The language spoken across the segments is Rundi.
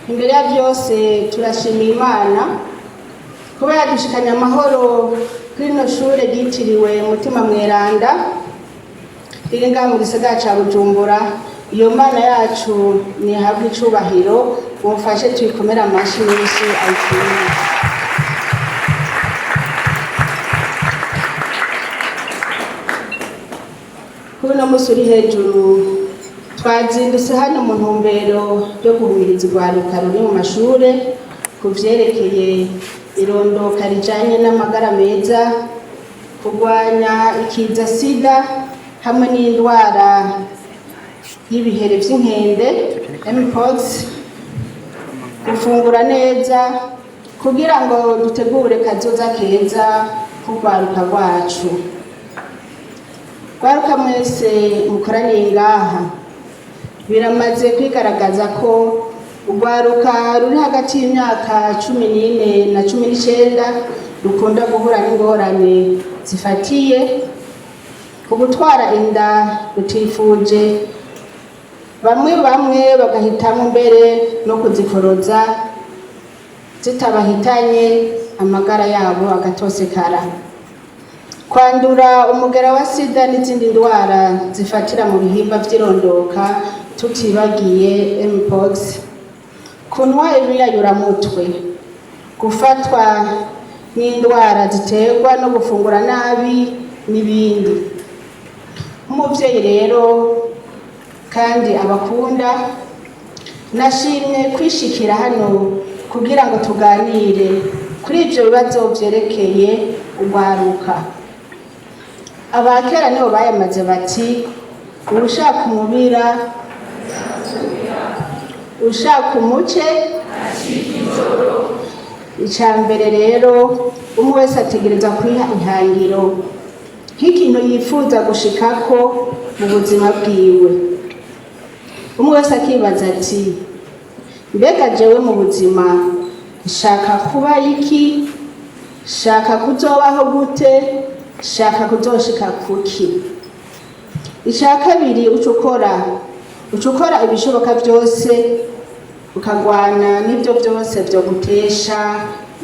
Imbere ya byose turashimira Imana kuba yadushikanye amahoro kuri rino shure ryitiriwe Mutima Mweranda riri ngaha mu gisagara ca Bujumbura. Iyo Mana yacu ntihabwe icubahiro, mumfashe tuyikomere amashi menshi ayikwiye. Kuri uno musi uri hejuru twazindutse hano mu ntumbero yo guhumiriza urwaruka ruri mu mashure ku vyerekeye irondoka rijanye n'amagara meza, kurwanya ikiza sida hamwe n'indwara y'ibihere vy'inkende mpox, gufungura neza kugira ngo dutegure kazoza keza k'urwaruka rwacu. Rwaruka mwese mukoraniye ngaha, biramaze kwigaragaza ko urwaruka ruri hagati y'imyaka 14 na 19 rukunda guhura n'ingorane zifatiye ku gutwara inda rutifuje, bamwe bamwe bagahitamo mbere no kuzikoroza zitabahitanye, amagara yabo agatosekara, kwandura umugera wa sida n'izindi ndwara zifatira mu bihimba vy'irondoka, tutibagiye mpox, kunywa ibiyayuramutwe, gufatwa n'indwara ziterwa no gufungura nabi n'ibindi. Nk'umuvyeyi rero kandi abakunda, nashimye kwishikira hano kugira ngo tuganire kuri ivyo bibazo vyerekeye urwaruka. Abakera nibo bayamaze bati: "Uwushaka umubira, ushaka umuce." Icya mbere rero, umwe wese ategereza kwiha ihangiro nk'ikintu yifuza gushikako mu buzima bwiwe. Umwe wese akibaza ati: "Mbega jewe mu buzima nshaka kuba iki? Nshaka kuzobaho gute? Nshaka kuzoshika kuki?" Icya kabiri, uca ukora ibishoboka byose ukagwana n'ibyo byose byo gutesha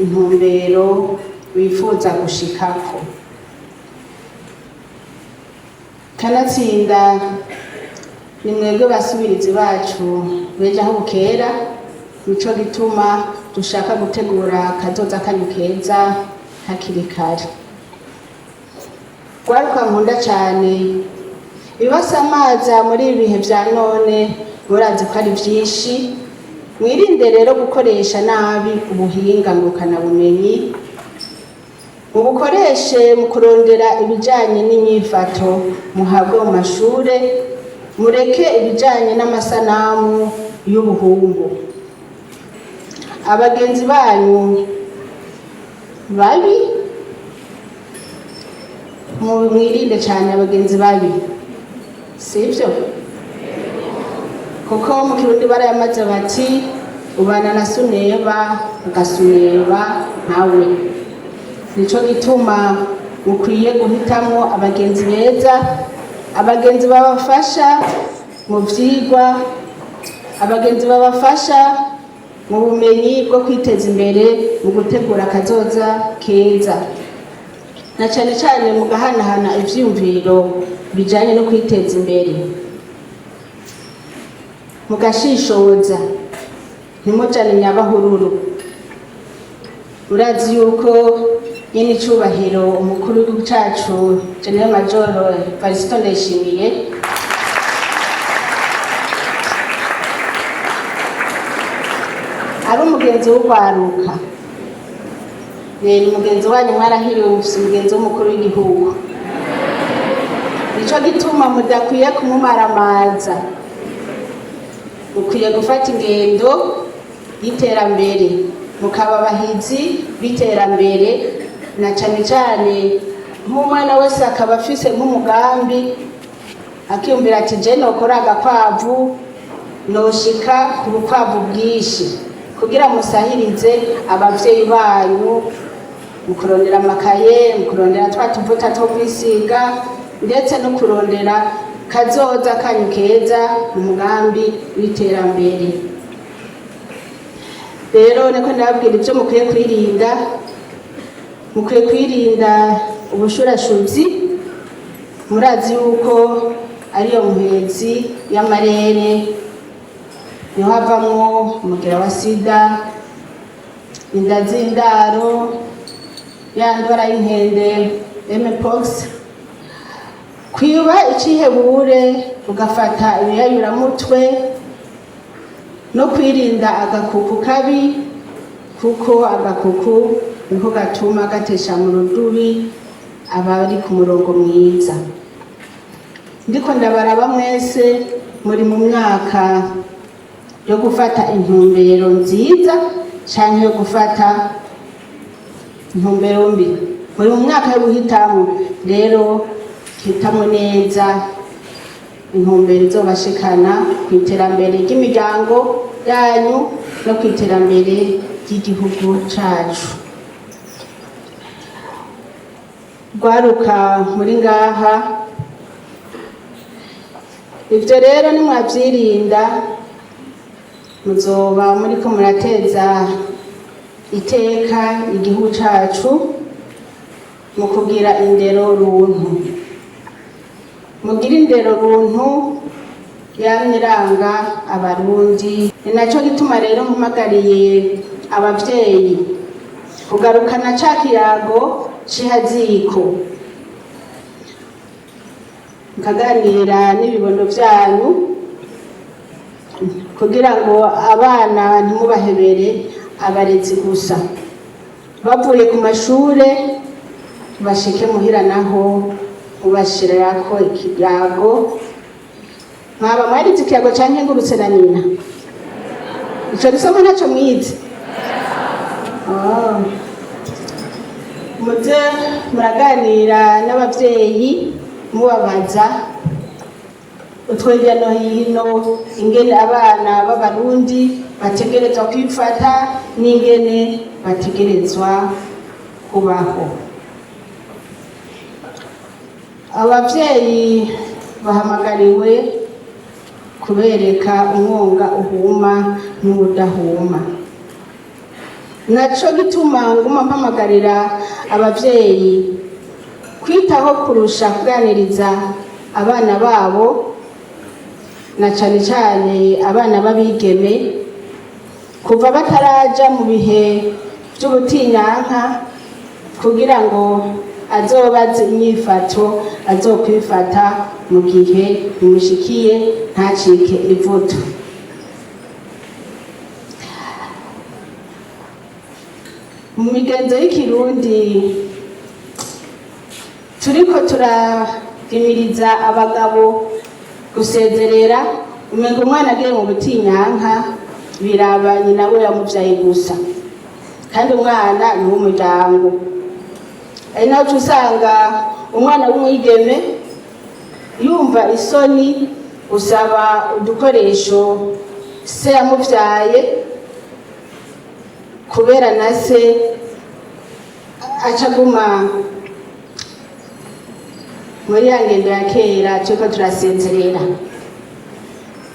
intumbero wifuza gushikako. Kanatsinda ni mwebwe basubirizi bacu bejo aho bukera, nico gituma dushaka gutegura kazoza kanyu keza hakiri kare. Rwaruka nkunda cane, ibibasamaza muri ibi bihe vya none murazi ko ari vyinshi. Mwirinde rero gukoresha nabi ubuhinga ngurukanabumenyi. Mubukoreshe mu kurondera ibijanye n'inyifato muhabwa mu mashure, mureke ibijanye n'amasanamu y'ubuhungu. Abagenzi banyu babi, mwirinde cyane abagenzi babi, sibyo? Kuko mu Kirundi barayamaze bati: "Ubana na suneba ugasuneba nkawe." Nico gituma mukwiye guhitamwo abagenzi beza, abagenzi babafasha mu vyigwa, abagenzi babafasha mu bumenyi bwo kwiteza imbere, mu gutegura akazoza keza, na cane cane mu gahanahana ivyiyumviro bijanye no kwiteza imbere, mugashishoza, ntimujane nyabahururu. Urazi yuko nyene icubahiro umukuru w'igihugu cacu, Général Major Varisito Ndayishimiye, ari umugenzi w'urwaruka. Ni mugenzi wanyu, mwarahiriwe, mufise umugenzi w'umukuru w'igihugu. Nico gituma mudakwiye kumumaramaza, mukwiye gufata ingendo y'iterambere, mukaba abahizi b'iterambere, na cane cane nk'umwana wese akaba afise nk'umugambi, akiyumvira ati: "Je nokora agakwavu, noshika ku bukwavu bwinshi", kugira musahirize abavyeyi banyu mu kurondera amakaye, mu kurondera twa tuvuta two kwisiga, ndetse no kurondera kazoza kanyu keza mu mugambi w'iterambere. Rero niko ndababwira ibyo mukwiye kwirinda. Mukwiye kwirinda ubushurashuzi. Murazi yuko ariyo muhezi y'amarere, niho havamwo umugera wa sida, inda z'indaro, ya ndwara y'inkende, mpox, kwiba icihebure ugafata ibiyayuramutwe, no kwirinda agakuku kabi, kuko agakuku niko gatuma gatesha mu rudubi abari ku murongo mwiza. Ndiko ndabaraba mwese muri mu myaka yo gufata intumbero nziza canke yo gufata intumbero mbi. Muri mu myaka yo guhitamo. Rero hitamo neza intumbero izobashikana ku iterambere ry'imiryango yanyu no ku iterambere ry'igihugu cacu. Rwaruka muri ngaha, ibyo rero nimwabyirinda muzoba muriko murateza iteka igihugu cacu mu kugira indero runtu. Mugira indero runtu yamye iranga Abarundi. Ni naco gituma rero mpamagariye abavyeyi kugarukana ca kiyago c'ihaziko, mukaganira n'ibibondo vyanyu kugira ngo abana ntimubahebere abarezi gusa. Bavuye ku mashure bashike muhira, naho mubashirako ikiyago. Mwaba mwarize ikiyago ca Nkengurutse na nyina? Ico gisomo ntaco mwize? Oh. Muze muraganira n'abavyeyi, mubabaza utwo hirya no hino, ingene abana b'Abarundi bategerezwa kwifata n'ingene bategerezwa kubaho. Abavyeyi bahamagariwe kubereka umwonga uhuma n'uwudahuma. Naco gituma nguma mpamagarira abavyeyi kwitaho kurusha kuganiriza abana babo, na cane cane abana b'abigeme, kuva bataraja mu bihe vy'ubutinyanka, kugira ngo azobaze inyifato azokwifata mu gihe bimushikiye, ntacike ivutu. Mu migenzo y'ikirundi turiko turahimiriza abagabo gusezerera, umenga umwana agiye mu butinyanka biraba nyina we yamuvyaye gusa, kandi umwana ni uw'umuryango. Ari naho uca usanga umwana w'umwigeme yumva isoni gusaba udukoresho se yamuvyaye, kubera na se aca aguma muri ya ngendo ya kera turiko turasezerera.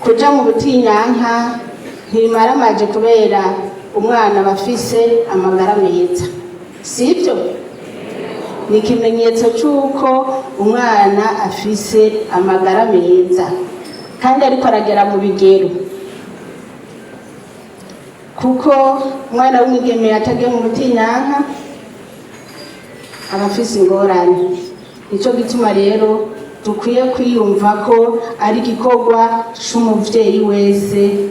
Kuja mu butinyanka ntibimaramaje, kubera umwana aba afise amagara meza, sibyo? Ni ikimenyetso c'uko umwana afise amagara meza kandi ariko aragera mu bigero, kuko umwana w'umwigeme atagiye mu butinyanka aba afise ingorane. Nico gituma rero dukwiye kwiyumva ko ari igikorwa c'umuvyeyi wese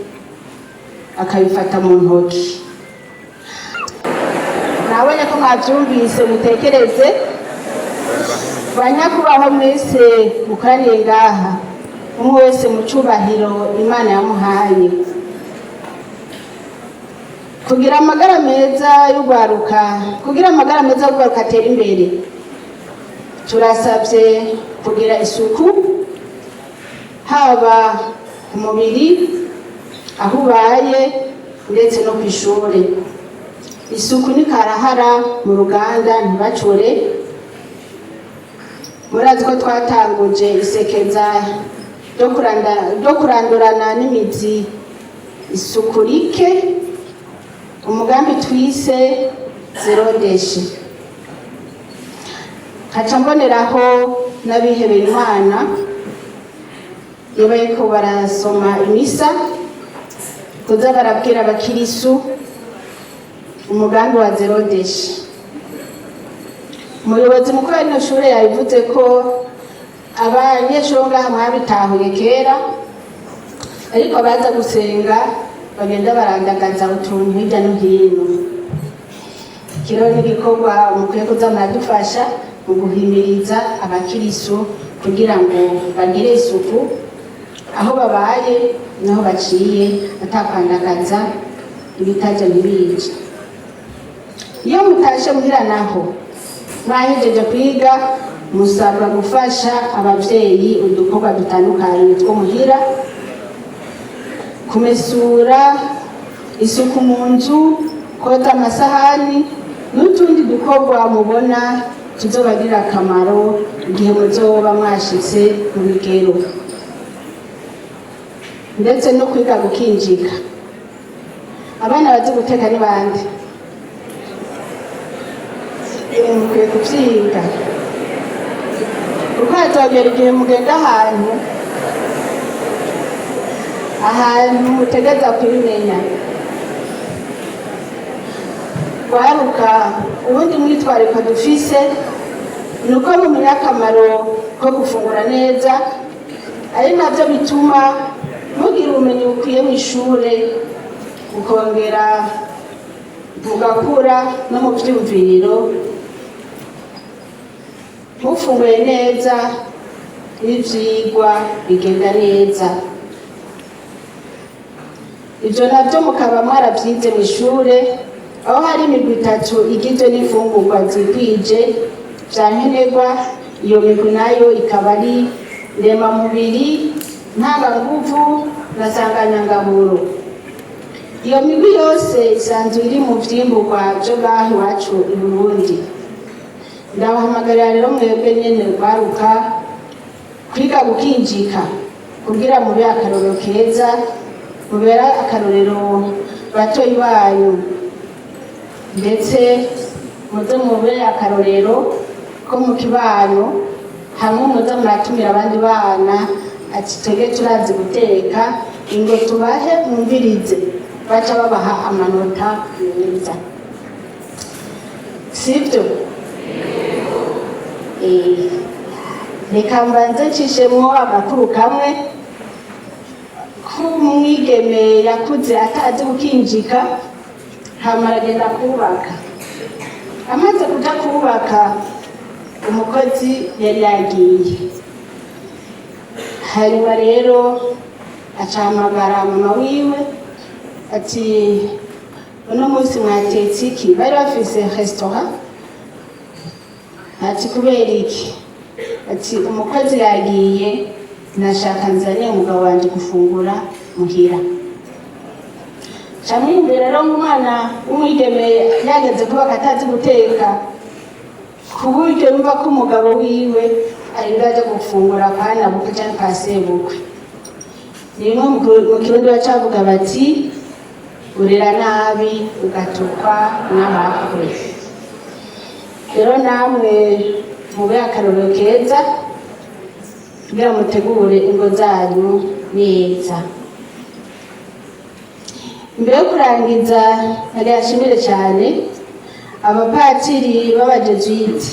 akabifata mu ntoki. Nabonye ko mwavyumvise, mutekereze. Banyakubahwa mwese mukoraniye ngaha, umwe wese mu cubahiro Imana yamuhaye, kugira amagara meza y'urwaruka, kugira amagara meza y'urwaruka atera imbere, turasabye kugira isuku, haba ku mubiri, aho ubaye, ndetse no ku ishuri. Isuku ni karahara mu ruganda, ntibacure. Murazi ko twatanguje isekeza ryo kurandurana n'imizi isuku rike. Umugambi twise zéro déchet. Nkaca mboneraho n'abihebeye Imana, iyo bariko barasoma imisa, kuza barabwira abakirisu umugambi wa zéro déchet. Umuyobozi mukuru wa rino shure yabivuze ko abanyeshuri bo ngaha mwabitahuye kera, ariko baza gusenga bagenda barandagaza utuntu hirya no hino. Kiriho n'igikorwa mukwiye kuza muradufasha mu guhimiriza abakirisu kugira ngo bagire isuku aho babaye n'aho baciye, atakwandagaza ibitaja ntibice. Iyo mutashe muhira naho, mwahejeje kwiga, musabwa gufasha abavyeyi udukorwa dutandukanye two muhira: kumesura, isuku mu nzu, koza amasahani n'utundi dukorwa mubona tuzobagirira akamaro igihe muzoba mwashitse mu bigero, ndetse no kwiga gukinjika. Abana bazi guteka ni bande? Mukwiye kuvyiga, kuko hazogera igihe mugenda ahantu mutegeza kubimenya. Rwaruka, ubundi mwitwariko dufise ni uko mumenya akamaro ko gufungura neza, ari navyo bituma mugira ubumenyi bukwiye mu ishure, mukongera mugakura no mu vyumviro. Mufunguye neza, n'ivyigwa bigenda neza. Ivyo navyo mukaba mwaravyize mw'ishure, aho hari imigwi itatu igizwe n'imfungurwa zikwije vya nkenerwa. Iyo migwi nayo ikaba ari ndemamubiri, ntanganguvu na sanganyangaburo. Iyo migwi yose isanzwe iri mu vyimburwa vyo ngaho iwacu i Burundi. Ndabahamagarira rero mwebwe nyene rwaruka kwiga gukinjika kugira mube akarorero keza, mubere akarorero batoyi banyu, ndetse muze mube akarorero ko mu kibano, hamwe muze muratumira abandi bana ati: "Twebwe turazi guteka, ingo tubahe mwumvirize." Baca babaha amanota meza, sibyo? Reka mbanze ncishemwo agakuru kamwe k'umwigeme yakuze atazi gukinjika, hama aragenda kubaka. Amaze kuja kubaka, umukozi yari yagiye. Hanyuma rero acahamagara mama wiwe ati: "Uno munsi mwatetse iki?" Bari bafise restaurant. Ati: "Kubera iki?" Ati: "Umukozi yagiye, nashaka nzane umugabo wanje gufungura muhira." Camwiyumvira rero nk'umwana w'umwigeme yageze kubaka atazi guteka, ku buryo yumva ko umugabo wiwe arinda aja gufungura kwa nabukwe canke kwa sebukwe. Ni bimwe mu Kirundi bacavuga bati: "Urera nabi ugatukwa n'abakwe." Rero namwe mube akarorero keza kugira mutegure ingo zanyu neza. Imbere yo kurangiza, nshimire cyane abapatiri b'abajesuite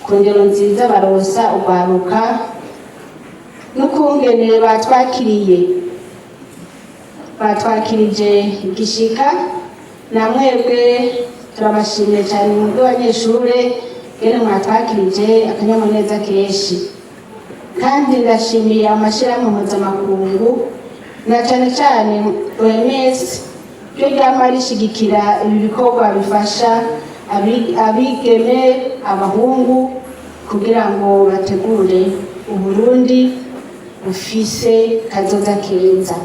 ku ngero nziza baronsa urwaruka n'ukungene batwakiriye, batwakirije igishika. Na mwebwe turabashimiye cyane, mwebwe abanyeshure, ngene mwatwakirije akanyamuneza kenshi. Kandi ndashimiye amashirahamwe mpuzamakungu, na cane cane OMS, ryo ryama rishigikira ibi bikorwa bifasha abigeme, abahungu, kugira ngo bategure Uburundi bufise kazoza keza.